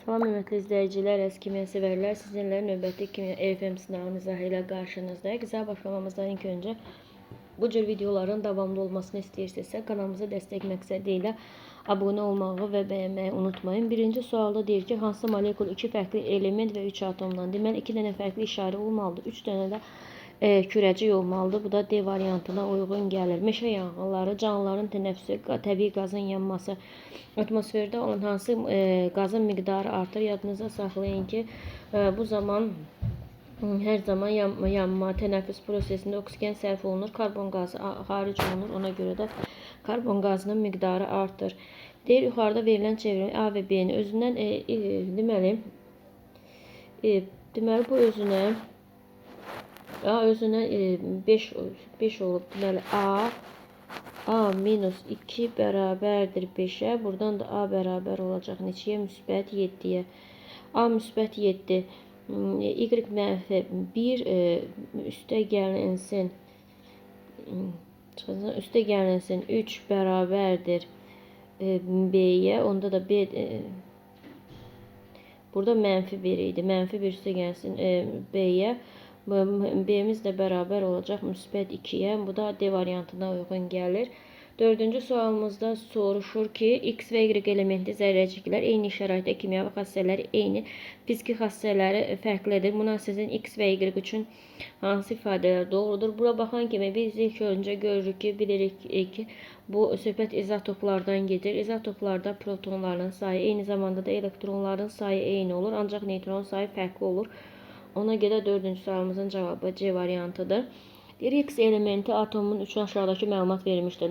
Salam hörmətli izləyicilər, əziz kimya sevərlər. Sizinlə növbəti kimya EFM sınavının izahı ilə qarşınızdayıq. İzaha başlamamızdan ilk öncə bu cür videoların davamlı olmasını istəyirsinizsə, kanalımıza dəstək məqsədi ilə abunə olmağı və bəyənməyi unutmayın. Birinci sualda deyir ki, hansı molekul iki fərqli element və 3 atomdan? Deməli, 2 dənə fərqli işarə olmalıdır, 3 dənə də kürəcik olmalıdır. Bu da D variantına uyğun gəlir. Meşə yanğınları, canlıların tənəffüsü, təbii qazın yanması, atmosferdə olan hansı qazın miqdarı artır? Yadınızda saxlayın ki, bu zaman hər zaman yanma, tənəffüs prosesində oksigen sərf olunur, karbon qazı xaric olunur. Ona görə də karbon qazının miqdarı artır. Deyir, yuxarıda verilən çevrim A və B-ni özündən deməli bu özünə A özünə 5 olub. Deməli A minus 2 bərabərdir 5-ə. Buradan da A bərabər olacaq neçəyə? Müsbət 7-yə. A müsbət 7. Y mənfi 1 üstə gəlinsin. Çıxılsın, üstə gəlinsin 3 bərabərdir B-yə. Onda da B burada mənfi 1 idi. Mənfi 1 üstə gəlinsin B-yə. B-miz də bərabər olacaq müsbət 2-yə. Bu da D variantına uyğun gəlir. Dördüncü sualımızda soruşur ki, X və Y elementi zərrəciklər eyni şəraitdə kimyəvi xassələri eyni, fiziki xassələri fərqlidir. Buna əsasən X və Y üçün hansı ifadələr doğrudur? Bura baxan kimi biz ilk öncə görürük ki, bilirik ki, bu söhbət izotoplardan gedir. İzotoplarda protonların sayı, eyni zamanda da elektronların sayı eyni olur, ancaq neytron sayı fərqli olur. Ona görə dördüncü sualımızın cavabı C variantıdır. Deyir, X elementi atomun üçün aşağıdakı məlumat verilmişdir.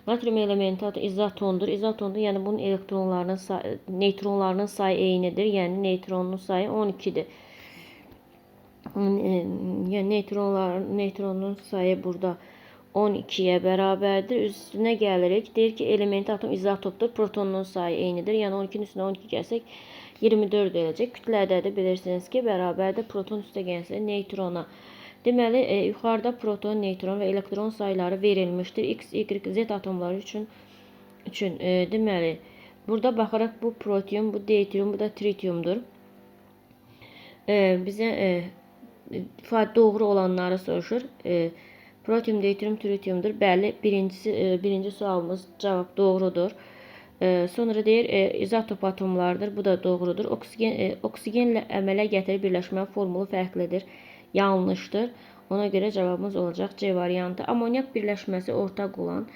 Natrium elementi izotondur. İzotondur, yəni bunun elektronlarının sayı, neytronlarının sayı eynidir. Yəni neytronun sayı 12-dir. Yəni neytronun sayı burada 12-yə bərabərdir. Üstünə gəlirik. Deyir ki, elementi atom izotopdur. Protonun sayı eynidir. Yəni 12-nin üstünə 12 gəlsək 24 eləcək. Kütlə ədədi bilirsiniz ki, bərabərdir proton üstə gəlsin neytrona. Deməli, yuxarıda proton, neytron və elektron sayları verilmişdir. X, Y, Z atomları üçün deməli, burada baxaraq bu protium, bu deuterium, bu da tritiumdur. Bizə doğru olanları soruşur. Protium, deuterium, tritiumdur. Bəli, birinci sualımız cavab doğrudur. Sonra deyir, izotop atomlardır. Bu da doğrudur. Oksigenlə əmələ gətirib birləşmə formulu fərqlidir. Yanlışdır. Ona görə cavabımız olacaq C variantı. Amonyak birləşməsi ortaq olan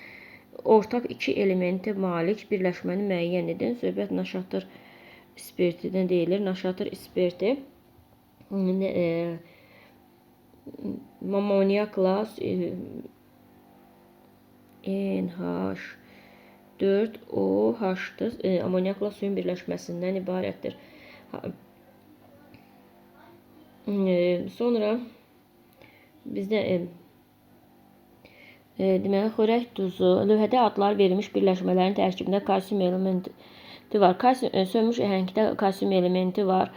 ortaq iki elementə malik birləşməni müəyyən edin. Söhbət naşatır spirtindən deyilir. Naşatır spirti amonyakla NH4OH-dır. Amonyakla suyun birləşməsindən ibarətdir. Sonra bizdə deməli, xörək duzu, lövhədə adlar verilmiş birləşmələrin tərkibində kalsium elementi var. Kalsium, sönmüş əhəngdə kalsium elementi var.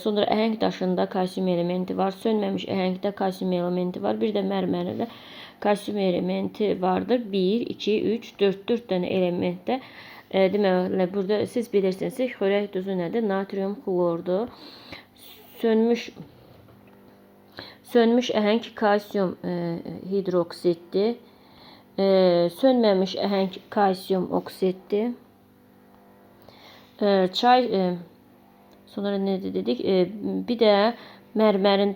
Sonra əhəng daşında kalsium elementi var. Sönməmiş əhəngdə kalsium elementi var. Bir də mərmərdə kalsium elementi vardır. 1, 2, 3, 4, 4 dənə elementdə. Deməli, burada siz bilirsiniz ki, xörək duzu nədir? Natrium xlordur. Sönmüş əhəng kalsium hidroksiddir. Sönməmiş əhəng kalsium oksiddir. Çay, sonra nə dedik? Bir də mərmərin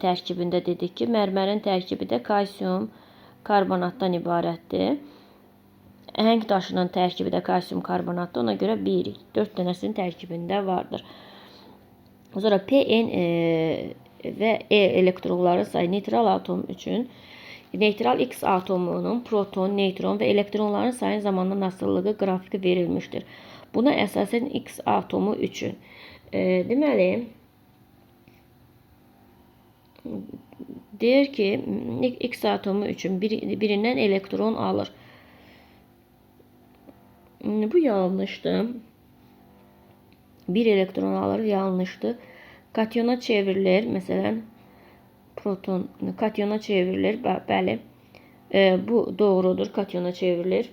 tərkibində dedik ki, mərmərin tərkibi də kalsium karbonatdan ibarətdir. Əhəng daşının tərkibi də kalsium karbonatdır. Ona görə 1, 4 dənəsinin tərkibində vardır. Sonra P, N və E elektronları sayı neytral atom üçün neytral X atomunun proton, neytron və elektronların sayının zamandan asılılığı qrafiki verilmişdir. Buna əsasən X atomu üçün. Deməli, deyir ki, X atomu üçün birindən elektron alır. Bu yanlışdır. Bir elektron alır, yanlışdır. Katyona çevrilir. Məsələn, proton katyona çevrilir. Bəli. Bu doğrudur. Katyona çevrilir.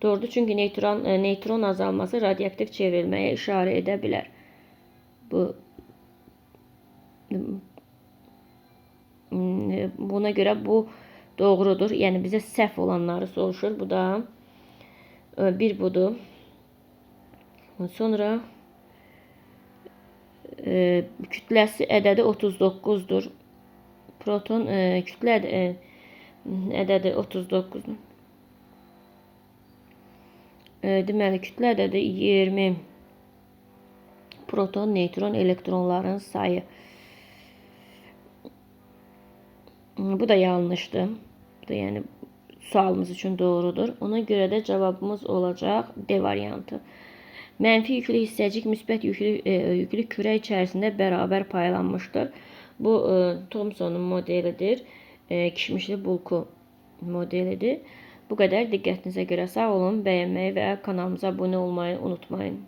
Doğrudur, çünki neytron azalması radioaktiv çevrilməyə işarə edə bilər. Buna görə bu doğrudur. Yəni bizə səhv olanları soruşur. Bu da bir budur. Sonra kütləsi ədədi 39-dur. Proton kütlə ədədi 39-dur. Deməli, kütlə ədədi 20 proton, neytron, elektronların sayı. Bu da yanlışdır. Bu da yəni sualımız üçün doğrudur. Ona görə də cavabımız olacaq D variantı. Mənfi yüklü hissəcik müsbət yüklü kürə içərisində bərabər paylanmışdır. Bu Thomsonun modelidir. Kişmişli bulku modelidir. Bu qədər. Diqqətinizə görə sağ olun. Bəyənməyi və kanalımıza abunə olmayı unutmayın.